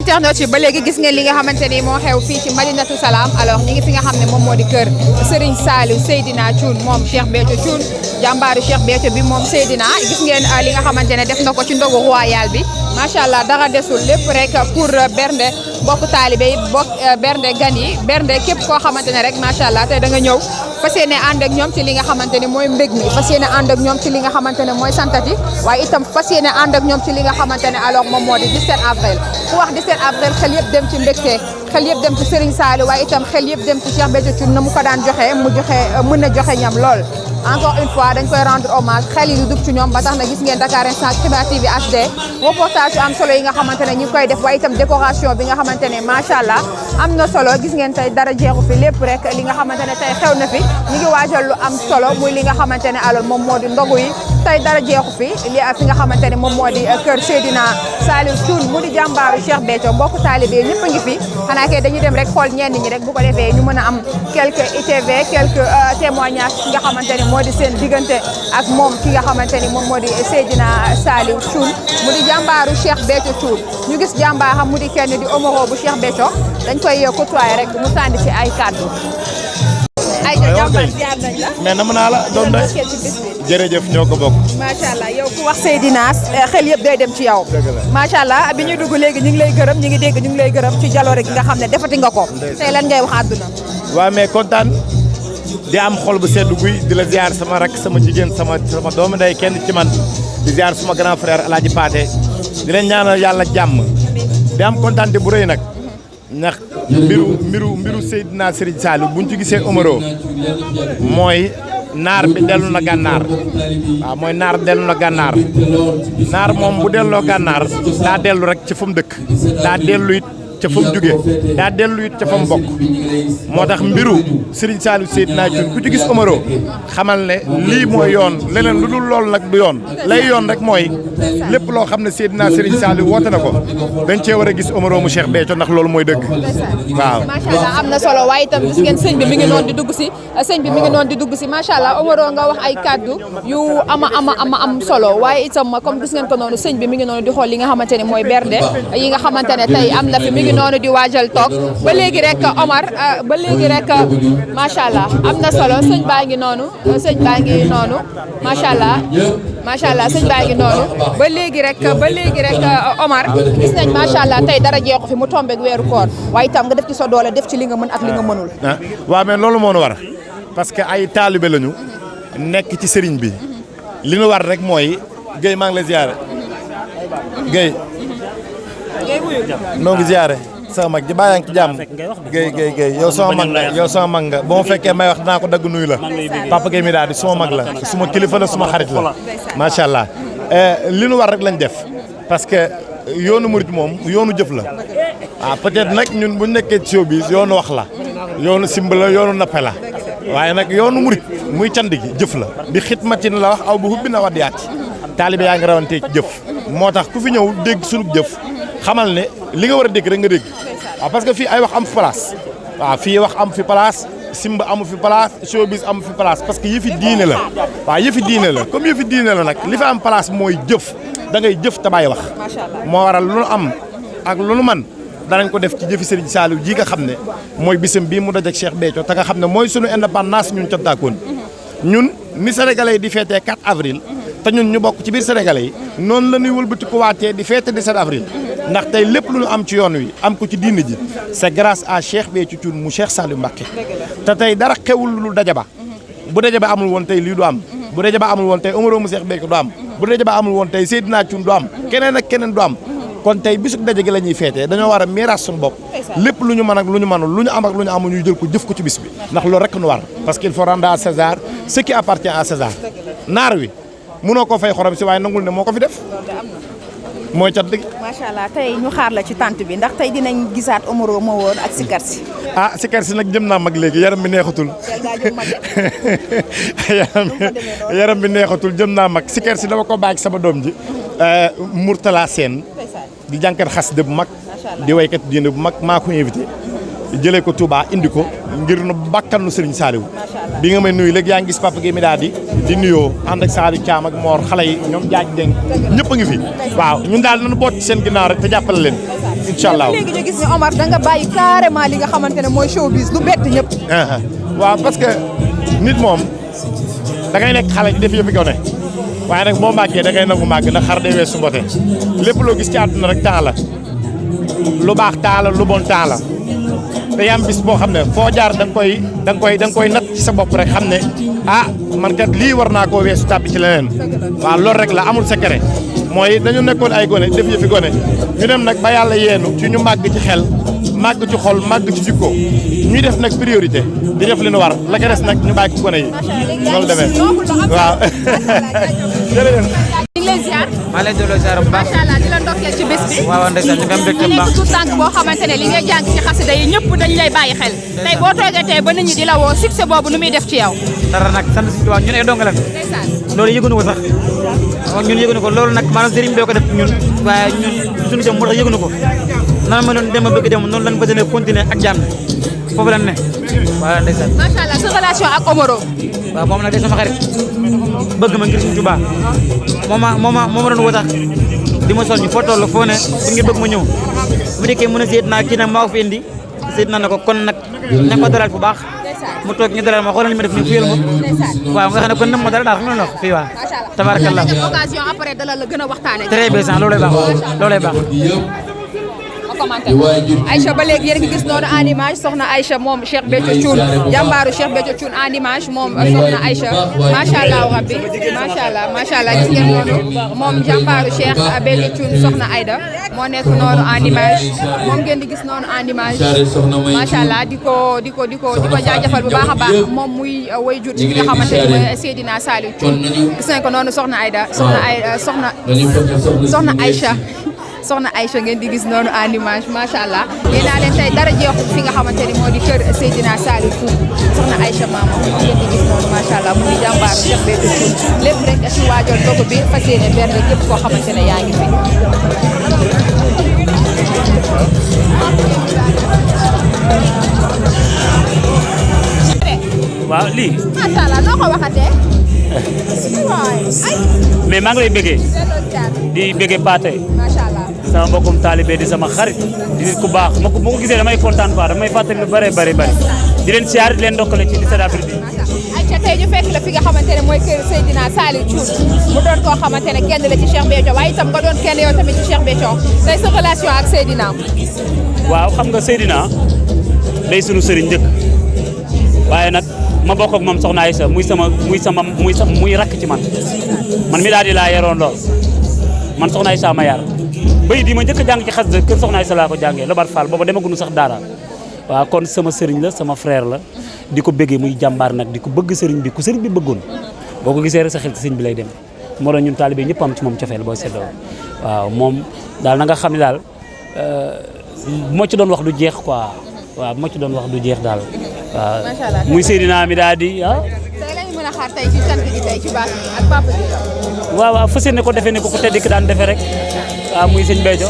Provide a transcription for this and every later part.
internet yi ba léegi gis ngeen li nga xamante ni moo xew fii ci Madinatu Salaam alors ñi ngi fi nga xam ne moom moo di kër Serigne Saliou Seydina Thioune moom Cheikh Béthio Thioune jàmbaaru Cheikh Béthio bi moom Seydina gis ngeen li nga xamante ne def na ko ci ndogu royal bi macha allah dara desul lépp rek pour bernde bokk taalibe yi bokk bernde gan yi bernde képp koo xamante ne rek macha allah tey da nga ñëw fas yéene ànd ak ñoom ci li nga xamante ne mooy mbég mi fas yéene ànd ak ñoom ci li nga xamante ne mooy santati waaye itam fas yéene ànd ak ñoom ci li nga xamante ne alors moom moo di 17 avril ku wax 17 avril xel yëpp dem ci mbégte xel yëpp dem ci Serigne Saliou waaye itam xel yëpp dem ci Cheikh Béthio Thioune na mu ko daan joxe mu joxe mën na joxe ñam lool encore une fois dañ koy rendre hommage xel yi du dugg ci ñoom ba tax na gis ngeen Dakar Instant Xibaar TV HD reportage yu am solo yi nga xamante ne ñu ngi koy def waaye itam décoration bi nga xamante ne macha allah am na solo gis ngeen tey dara jeexu fi lépp rek li nga xamante ne tey xew na fi ñu ngi waajal lu am solo muy li nga xamante ne alors moom moo di ndogu yi tey dara jeexu fi li fi nga xamante ne moom moo di kër Seydina Saliou Thioune mu di jàmbaaru Cheikh Béthio mbokk taalibe ñëpp a ngi fi xanaa kay dañuy dem rek xool ñenn ñi rek bu ko defee ñu mën a am quelques ITV quelques témoignages ki nga xamante ne moo di seen diggante ak moom ki nga xamante ni moom moo di Seydina Saliou Thioune mu di jàmbaaru Cheikh Béthio Thioune ñu gis jàmbaaram mu di kenn di Omaro bu Cheikh Béthio dañ koy côtoyer rek mu sànni ci ay kàddu ay jàmbaar ziar nañ la mais nam naa la doom day jërëjëf ñoo ko bokk macha allah yow ku wax Seydina xel yëpp day dem ci yow macha allah bi ñuy dugg léegi ñu ngi lay gërëm ñu ngi dégg ñu ngi lay gërëm ci jaloore gi nga xam ne defati nga ko tey lan ngay wax àdduna waaw mais kontaan di am xol bu sedd guy di la ziar sama rak sama jigéen sama doomu ndey kenn ci man di ziar suma grand frère El Hadj Pathé di leen ñaanal yàlla jàmm di am kontaan bu rëy nag ndax mbiru Seydina Serigne Saliou buñ ci gisee Omaro mooy naar bi dellu na gànnaar waaw mooy naar dellu na gànnaar naar moom bu delloo gànnaar daa dellu rek ci fa mu dëkk daa dellu it ca fa mu jógee daa dellu it ca fa mu bokk moo tax mbiru Serigne Saliou Seydina Thioune ku ci gis Omaro xamal ne lii mooy yoon leneen lu dul loolu nag du yoon lay yoon rek mooy lépp loo xam ne Seydina Serigne Saliou woote na ko dañ cee war a gis Omaro mu Cheikh Béthio ndax loolu mooy dëgg waaw macha allah am na solo waaye itam gis ngeen sëñ bi mi ngi noonu di dugg si sëñ bi mi ngi noonu di dugg si macha allah Omaro nga wax ay kaddu yu am solo waaye itam comme gis ngeen ko noonu sëñ bi mi ngi noonu di xool li nga xamante ne mooy bernde yi nga xamante ne tey am na fi mi ngi noonu di waajal toog ba léegi rek Omar ba léegi rek macha allah am na solo sëñ baa ngi noonu macha allah sëñ baa ngi noonu ba léegi rek Omar gis nañ macha allah tey dara jeexu fi mu tombeeg weeru koor waaye itam nga def ci sa doole def ci li nga mën ak li nga mënul. waaw mais loolu moo nu war parce que ay taalibe lañu nekk ci sëriñ bi li nu war rek mooy Guèye maa ngi lay ziare Guèye. noo ngi ziare sama mag ji bàyyi ci jàmm Guèye yow sama mag nga boo ma fekkee may wax dinaa ko dagg nuyu la Papa Guèye mi daal di suma mag la suma kilifa la suma xarit la macha allah li nu war rek lañ def parce que yoonu murit moom yoonu jëf la waaw peut-être nag ñun bu ñu nekkee ci showbiz yoonu wax la yoonu simb la yoonu nappe la waaye nag yoonu murit muy cant gi jëf la bi xitmatin la wax aw bu hubbi na waddiyaati taalibe yaa ngi rawantee ci jëf moo tax ku fi ñëw dégg sunu jëf xamal ne li nga war a dégg rek nga dégg waaw parce que fii ay wax am fi place waaw fii wax am fi place simb amu fi place showbiz amu fi place parce que yëfi diine la waaw yëfi diine la comme yëfi diine la nag li fi am place mooy jëf da ngay jëf te bàyyi wax moo waral lu nu am ak lu nu man danañ ko def ci jëfi Serigne Saliou ji nga xam ne mooy bisam bii mu dajek Cheikh Béthio te nga xam ne mooy sunu indépendance ñun Cantakoon ñun ni sénégalais yi di feetee 4 avril te ñun ñu bokk ci biir sénégalais yi noonu la ñuy wëlbati ko waatee di feete 17 avril ndax tey lépp lu ñu am ci yoon wi am ko ci diine ji c'est grâce à Cheikh Béthio Thioune mu Cheikh Saliou Mbacké te tey dara xewul lu dajaba bu dajaba amul woon tey lii du am bu dajaba amul woon tey Omaro mu Cheikh Béthio du am bu dajaba amul woon tey Seydina Thioune du am keneen ak keneen du am kon tey bisuk daje gi la ñuy feetee dañoo war a miiras suñu bopp lépp lu ñu mën ak lu ñu mënul lu ñu am ak lu ñu amul ñu jël ko jëf ko ci bis bi ndax loolu rek nu war parce qu'il faut rendre à César ce qui appartient à César naar wi mënoo ko fay xorom si waaye nangul ne moo ko fi def mooy cat dëgg. macha allah tey ñu xaar la ci tànt bi ndax tey dinañ gisaat Omaro ma woon ak Sikar si. Sikar si nag jëm naa mag léegi yaram bi neexatul. yaram bi neexatul jëm naa mag Sikar si dama ko bàyyi sama doom ji. Mourtala Sène di jànkat xasida bu mag di waykat diine bu mag maa ko invité jëlee ko Touba indi ko ngir nu bàkkanu Serigne Saliou bi nga may nuyu léegi yaa ngi gis Papa Guèye mi daal di nuyoo ànd ak Saliou Thiam ak Mor xale yi ñoom jaaj deng ñëpp a ngi fi waaw ñun daal nañu boot ci seen ginnaaw rek te jàppale leen incha allah. léegi ñu gis ne Omar da nga bàyyi carrément li nga xamante ne mooy showbiz lu bett ñëpp. waaw parce que nit moom da ngay nekk xale di def yëfi gone waaye nag boo màggee da ngay nangu màgg ndax xar day weesu mbote lépp loo gis ci àdduna rek temps la lu baax temps la lu bon temps la te yam bis boo xam ne foo jaar da nga koy natt ci sa bopp rek xam ne man kat lii war naa koo weesu tàbbi ci leneen waaw loolu rek la amul secret mooy dañu nekkoon ay gone def yëfi gone ñu dem nag ba yàlla yeenu ci ñu màgg ci xel màgg ci xol màgg ci jikko ñuy def nag priorité di def li nu war la ca des nag ñu bàyyi ko gone yi loolu demee waaw jërëjëf ñu ngi lay ziar. maa lay delloo ziar bu baax. macha allah di la ndokkeel ci bés bi. waaw ndeysaan ñu ngi am mbégte bu baax. nekk tout tànk boo xamante ne li ngay jàng ci xasida yi ñëpp dañ lay bàyyi xel. tey boo toogee tey ba nit ñi di la woo succès boobu nu muy def ci yow. dara nag sant si waaw ñun ay dongalan. ndeysaan. loolu yëgunu ko sax ñun yëgunu ko loolu nag maanaam sëriñ bi ko def ñun waaye ñun suñu jëm moo tax yëgunu ko nan ma doon dem a bëgg dem noonu lañ bëgg a continuer ak jàmm foofu lañ ne waaw ndeysaan. macha allah sa relation ak Omaro. waaw moom nag day sama xarit bëgg ma ngir suñu Tuubaa moo ma doon woo tax di ma soññ foo toll foo ne fu ngir bëgg ma ñëw mu dikkee mën a seet naa kii nag maa ko fi indi seet naa ne ko kon nag na ko dalal bu baax mu toog ñu dalal ma xoolal li ma def nii fuyal ma waaw nga xam ne kon nam ma dara daal xam nga la wax fii waa tabarakallah occasion après dalal la gën a waxtaane très bien loolay baax loolay baax Aïcha ba léegi yéen ngi gis noonu en image soxna Aïcha moom Cheikh Béthio Thioune jàmbaaru Cheikh Béthio Thioune en image moom soxna Aïcha macha allah rabbi macha allah gis ngeen noonu moom jàmbaaru Cheikh Béthio Thioune soxna Aïda moo nekk noonu en image moom ngeen di gis noonu en image macha allah di ko jaajëfal bu baax a baax moom muy way jur bi nga xamante ne mooy Seydina Saliou Thioune gis nañ ko noonu soxna Aïda soxna Aïcha soxna Aïcha ngeen di gis noonu en image macha allah nee naa leen tey dara jeexul fi nga xamante ni moo di kër Seydina Saliou Thioune soxna Aïcha maama moom ngeen di gis noonu macha allah mu ngi jàmbaaru Cheikh Béthio Thioune lépp rek ci waajal dogu bi fas yéene benn rek képp koo xamante ne yaa ngi fi. waaw lii. macha allah noo ko waxatee. mais maa ngi lay bëggee. di bëggee Pathé. macha allah. sama mbokkum taalibe di sama xarit di nit ku baax ma ko gisee damay kontaan quoi damay fàttali lu bëri di leen siyaar di leen ndokkale ci lycée d'Afrique bi. Aïcha tey ñu fekk la fi nga xamante ne mooy kër Seydina Saliou Thioune mu doon koo xamante ne kenn la ci Cheikh Béthio waaye itam nga doon kenn yow tamit ci Cheikh Béthio tey sa relation ak Seydina. waaw xam nga Seydina day sunu sëriñ njëkk waaye nag ma bokk ak moom soxna Aïcha muy rakk ci man mi daal di laa yaroon lool man soxna Aïcha ma yar bay di ma njëkk a jàng ci xasida kër soxna Aïcha laa ko jàngee Lobar Fall booba demaguñu sax daara waaw kon sama sëriñ la sama frère la di ko bëggee muy jàmbaar nag di ko bëgg sëriñ bi ku sëriñ bi bëggoon boo ko gisee rek sa xel ci sëriñ bi lay dem moo doon ñun taalibe ñëpp am ci moom cofeel boo seetloo waaw moom daal na nga xam ne daal bu ma ci doon wax du jeex quoi waaw bu ma ci doon wax du jeex daal waaw muy Seydina mi daal di tey lañu mën a xaar tey ci sant gi tey ci baax ak papa bi. waaw fas yéene ko defee ni ko ku tedd ki daan defee rek waaw muy sëñ Béthio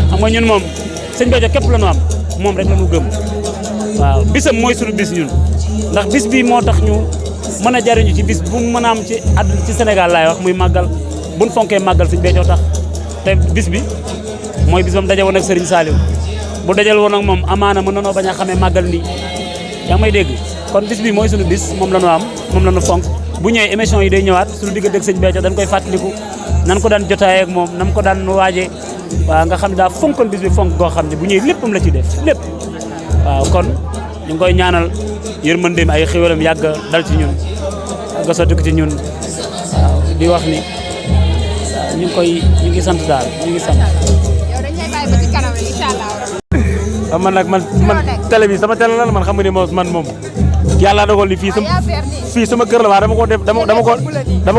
xam nga ñun moom sëñ Béthio képp la ñu am moom rek la ñu gëm waaw bisam mooy suñu bis ñun ndax bis bi moo tax ñu mën a jariñu ci bis bu mën a am ci àdduna ci Sénégal laay wax muy màggal buñ fonkee màggal sëñ Béthio tax te bis bi mooy bis ba mu daje woon ak Serigne Saliou bu dajal woon ak moom amaana mën nanoo bañ a xamee màggal nii yaa ngi may dégg kon bis bi mooy suñu bis moom la ñu am moom la ñu fonk bu ñëwee émission yi day ñëwaat suñu diggante ak sëñ Béthio dañ koy fàttaliku nan ko daan jotaayee ak moom nam ko daan waajee waaw nga xam ne daa fonkoon bis bi fonk goo xam ne bu ñëwee léppam la ci def lépp waaw kon ñu ngi koy ñaanal yërmandeem ay xéwalam yàgg dal ci ñun yàgg sotti ko ci ñun waaw di wax ni ñu ngi sant daal ñu ngi sant. yow dañ lay bàyyi ba ci kanam incha allah. man nag man télé bi sama télé la man xam nga ni man moom yàlla dogal ni fii sama kër la waa dama ko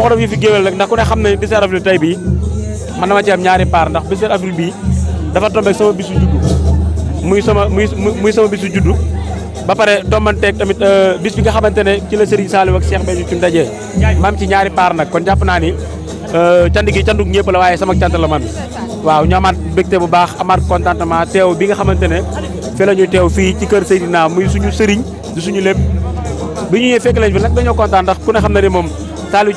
def yi fi géwél rek ndax ku ne xam ne 17 avril tey bii man dama ci am ñaari part ndax 17 avril bii dafa tombé sama bisu juddu muy sama bisu juddu ba pare tombanteeg tamit bis bi nga xamante ne ci la Serigne Saliou ak Cheikh Béthio Thioune dajee maam ci ñaari part nag kon jàpp naa ni cant gi cantug ñëpp la waaye sama cant la man waaw ñu amaat mbégte bu baax amaat contentement teew bi nga xamante ne fi la ñuy teew fii ci kër Seydina muy suñu sëriñ di suñu lépp bi ñu ñëwee fekk lañ fi nag dañoo kontaan ndax ku ne xam na ne moom Saliou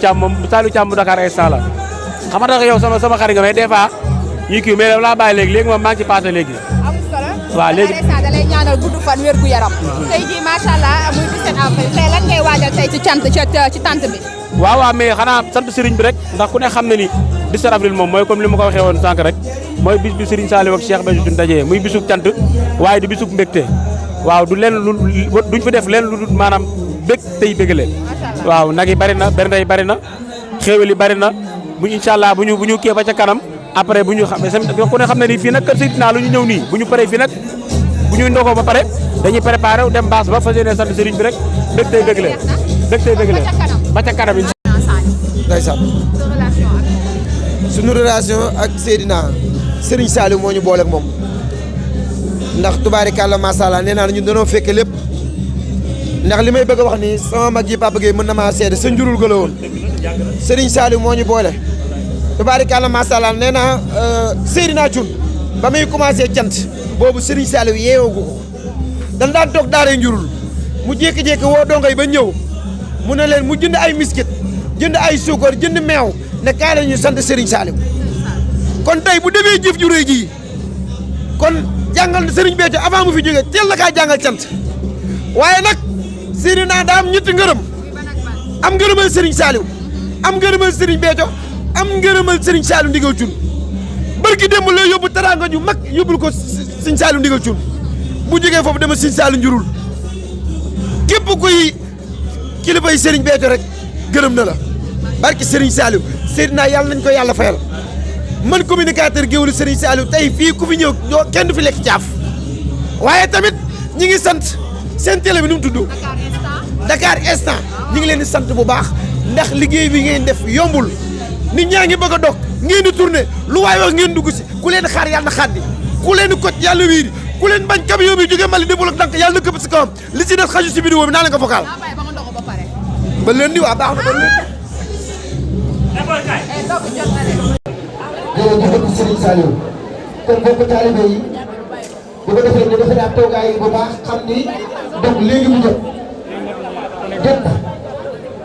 Thiam bu Dakar instant la xam nga yow sama xarit nga mais des fois ñuy kii mais laa bàyyi léegi moom maa ngi ci passé léegi. amul solo. waaw léegi da lay ñaanal gudd fan wér gu yaram. tey jii macha allah muy 17 avril tey lan ngay waajal tey ci tant bi. waaw mais xanaa sant Serigne bi rek ndax ku ne xam na ni 17 avril moom mooy comme li ma ko waxee woon sànq rek mooy bis bi Serigne Saliou ak Cheikh Béthio Thioune dajee muy bisub cant waaye di bisub mbégte waaw du leen lu duñ fi def leen lu dul maanaam bég tey bégale waaw nag yi bari na bernde yi bari na xéewal yi bari na bu incha allah bu ñu kii ba ca kanam après bu ñu xam ku ne xam ne ni fii nag kër Seydina lu ñu ñëw nii bu ñu paree fii nag bu ñuy ndogoo ba pare dañuy préparé dem baas ba fas yéene sant Serigne bi rek bég tey bégale bég tey bégale ba ca kanam incha ndeysaan suñu relation ak Seydina Serigne Saliou moo ñu boole ak moom ndax tubaarikàlla macha allah nee naa ñun dañoo fekke lépp ndax li may bëgg a wax ni sama mag yi Papa Gueye mën na maa seede sa njurul ga la woon Serigne Saliou moo ñu boole tubaarikàlla macha allah nee naa Seydina Thioune ba muy commencé cant boobu Serigne Saliou yeewoogu ko dañ daan toog daaree njurul mu jékki-jékki woo dongay ba ñëw mu ne leen mu jënd ay miskit jënd ay suukar jënd meew ne kaay la ñu sant Serigne Saliou kon tey bu demee jëf ju rëy ji kon jàngal Serigne Béthio avant mu fi jógee teel la kaa jàngal cant waaye nag Seydina daa am ñetti ngërëm am ngërëmal Serigne Saliou am ngërëmal Serigne Béthio am ngërëmal Serigne Saliou ndigal cun barki démb la yóbbu teraanga ju mag yóbbul ko Serigne Saliou ndigal cun bu jógee foofu dama Serigne Saliou njurul képp kuy kilifay Serigne Béthio rek gërëm na la barki Serigne Saliou Seydina yàlla nañ ko yàlla fayal man communicateur géwélu Serigne Saliou tey fii ku fi ñëw kenn du fi lekk caaf waaye tamit ñi ngi sant seen télé bi nu mu tudd Dakar Instant ñi ngi leen di sant bu baax ndax liggéey bi ngeen def yombul nit ñaa ngi bëgg a dog ngeen di tourné lu waay wax ngeen dugg si ku leen xaar yàlla na xaddi ku leen koj yàlla wiiri ku leen bañ camion bi jógee Mali développé dank yàlla na këpp si kawam li si des xaju si vidéo bi naa leen ko vocal ba leen di waa baax na ba leen jërëjëf Serigne Saliou kon bokk taalibe yi bu ko defee ñu defee daal toogaay yi bu baax xam ni donc léegi mu jot na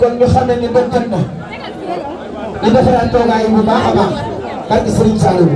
kon ñu xam ne ni donc jot na ñu defee daal toogaay yi bu baax a baax barke Serigne Saliou